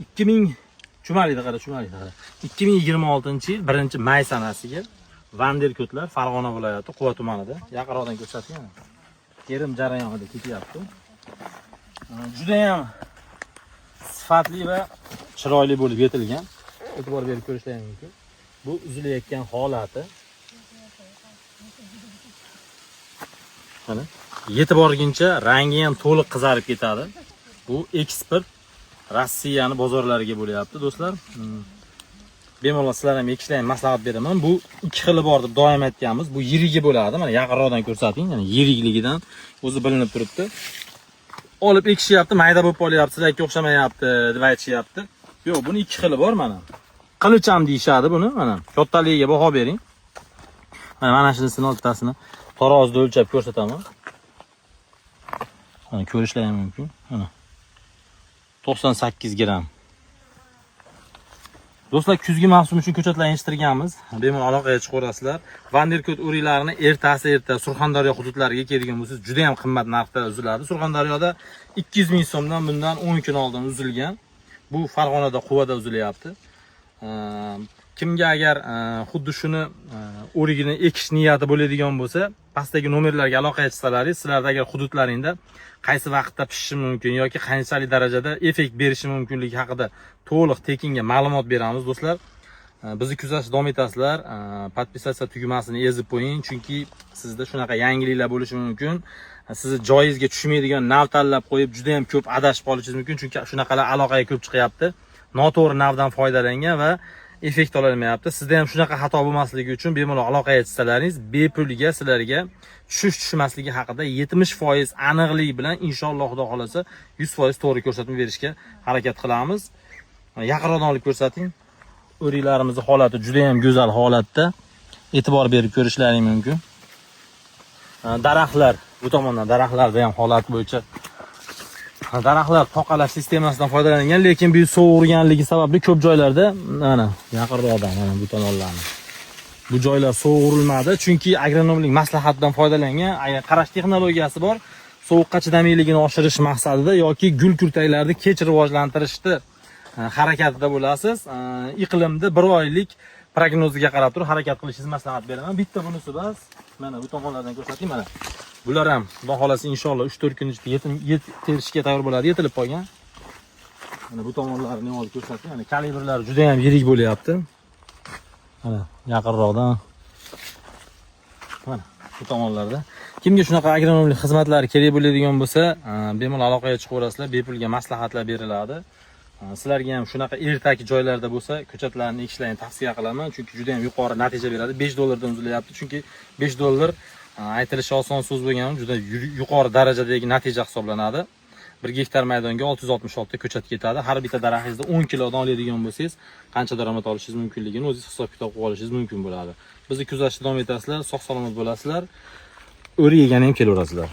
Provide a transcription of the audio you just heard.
2000 chumalikda qara, chumalikda qara. 2026-yil 1-may sanasiga Vanderko'tlar Farg'ona viloyati Quva tumanida yaqinroqdan ko'rsating. Terim jarayonida ketyapti. Juda ham sifatli va chiroyli bo'lib yetilgan. E'tibor berib ko'rishlaring mumkin. Bu uzilayotgan holati. Mana yetib borguncha rangi ham to'liq qizarib ketadi. Bu eksport Rossiyani bozorlariga bo'lyapti, do'stlar. Bemalol sizlar ham ekishlaring maslahat beraman. Bu ikki xili bor deb doim aytganmiz. Bu yirigi bo'ladi. Mana yaqinroqdan ko'rsating. Ya'ni yirikligidan o'zi bilinib turibdi. Olib ekishyapti, mayda bo'lib qolyapti, sizlarga o'xshamayapti deb aytishyapti. Yo'q, buni ikki xili bor mana. Qilich ham deyishadi buni, mana. Kattaligiga baho bering. Mana shunisini bittasini tarozida o'lchab ko'rsataman. Mana ko'rishlaring mumkin. Mana 98 gramm. Do'stlar, kuzgi mavsum uchun ko'chatlar yetishtirganmiz. Bemalol aloqaga chiqaverasizlar. Vanderko't o'riklarini ertasi erta Surxondaryo hududlariga keladigan bo'lsangiz, juda ham qimmat narxda uziladi. Surxondaryoda 200 ming so'mdan bundan 10 kun oldin uzilgan. Bu Farg'onada, Quvada uzilyapti. Kimga agar xuddi shuni o'rigini ekish niyati bo'ladigan bo'lsa, pastdagi nomerlarga aloqaga chiqsalaringiz, sizlarda agar hududlaringda qaysi vaqtda pishishi mumkin yoki qanchalik darajada effekt berishi mumkinligi haqida to'liq tekinga ma'lumot beramiz, do'stlar. Bizni kuzatishda davom etasizlar. Подписаться tugmasini ezib qo'ying, chunki sizda shunaqa yangiliklar bo'lishi mumkin. Sizni joyingizga tushmaydigan nav tanlab qo'yib, juda ham ko'p adashib qolishingiz mumkin, chunki shunaqalar aloqaga ko'p chiqyapti. Noto'g'ri navdan foydalangan va effekt ololmayapti. Sizda ham shunaqa xato bo'lmasligi uchun bemalol aloqaga chiqsalaringiz, bepulga sizlarga tushish tushmasligi haqida 70% aniqlik bilan inshaalloh Xudo xolasa 100% to'g'ri ko'rsatma berishga harakat qilamiz. Yaqinroqdan olib ko'rsating. O'riklarimizni holati juda ham go'zal holatda. E'tibor berib ko'rishlaring mumkin. Daraxtlar, bu tomondan daraxtlarda ham holat bo'yicha daraxtlar toqalash sistemasidan foydalangan, lekin bu sovuq urganligi sababli ko'p joylarda mana yaqinroqdan mana bu tomonlarni bu joylar sovuq urilmadi, chunki agronomlik maslahatidan foydalangan, agar qarash texnologiyasi bor, sovuqqa chidamliligini oshirish maqsadida yoki gul kurtaklarni kech rivojlantirishni harakatida bo'lasiz. Iqlimni bir oylik prognoziga qarab turib harakat qilishingizni maslahat beraman. Bitta bunisi bas. Mana bu tomonlardan ko'rsating mana. Bular ham Xudo xolasa inshaalloh 3-4 kun ichida yetim yet terishga tayyor bo'ladi, yetilib qolgan. Mana bu tomonlarini olib ko'rsating. Mana kalibrlari juda ham yirik bo'lyapti. Mana yaqinroqdan. Mana bu tomonlarda. Kimga shunaqa agronomlik xizmatlari kerak bo'ladigan bo'lsa, bemalol aloqaga chiqaverasizlar, bepulga maslahatlar beriladi. Sizlarga ham shunaqa ertaki joylarda bo'lsa, ko'chatlarni ekishlarini tavsiya qilaman, chunki juda ham yuqori natija beradi. 5 dollardan uzilyapti, chunki 5 dollar aytilishi oson so'z bo'lgani juda yuqori darajadagi natija hisoblanadi. 1 gektar maydonga 666 ko'chat ketadi. Har bitta daraxtingizda 10 kilodan oladigan bo'lsangiz, qancha daromad olishingiz mumkinligini o'zingiz hisob kitob qilib olishingiz mumkin bo'ladi. Bizni kuzatishda davom etasizlar, sog' salomat bo'lasizlar. O'rik yegani ham kelaverasizlar.